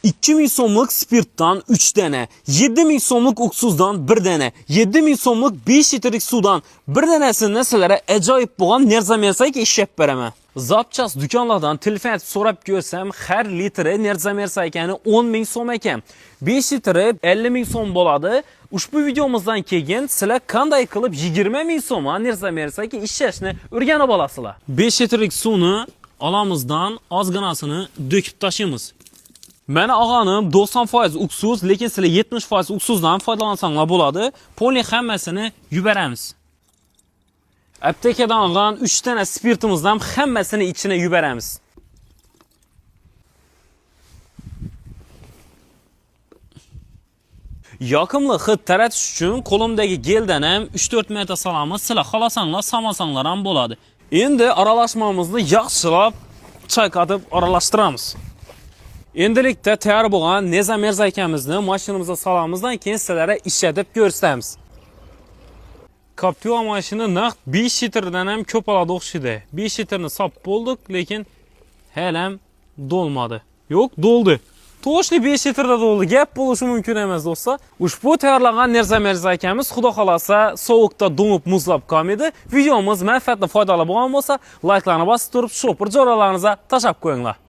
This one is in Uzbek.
2000 so'mlik spirtdan 3 dana, 7000 so'mlik uksusdan 1 dana, 7000 so'mlik 5 litrlik suvdan 1 danasini sizlarga ajoyib bo'lgan nerzamersak ishlab beraman. Zapchast do'konlardan telefon etib so'rab ko'rsam, har litri nerzamersaykani 10 ming so'm ekan. 5 litri 50 ming so'm bo'ladi. Ushbu videomizdan keyin sizlar qanday qilib 20 ming so'mga nerzamersaki ishlashni o'rganib olasizlar. 5 litrlik suvni olamizdan ozginasini döküb tashlaymiz. Mani og'anim 90% uksus, lekin sizlar 70% uksusdan foydalansanglar bo'ladi. Polni hammasini yuboramiz. Aptekadan olgan 3 tane spirtimizdan hammasini ichine yuboramiz. Yoqimli hid taratish uchun qo'limdagi geldan ham 3-4 marta solamiz. Sizlar xohlasanglar, solmasanglar ham bo'ladi. Endi aralashmamizni yaxshilab chayqatib aralashtiramiz. Endilikda tayyor bo'lgan nezamerzakamizni mashinamizga solamizdan keyin sizlarga ishlatib ko'rsatamiz. Captiva mashina naqd 5 litrdan ham ko'p oladi o'xshaydi. 5 litrni sop bo'ldik, lekin hali ham dolmadi. Yo'q, doldi. To'shli 5 litrda doldi. Gap bo'lishi mumkin emas do'stlar. Ushbu tayyorlangan nerzamerza akamiz xudo xolasa sovuqda do'ngib muzlab qolmaydi. Videomiz manfaatli foydali bo'lgan bo'lsa, layklarni bosib turib, shopir jo'ralaringizga tashlab qo'yinglar.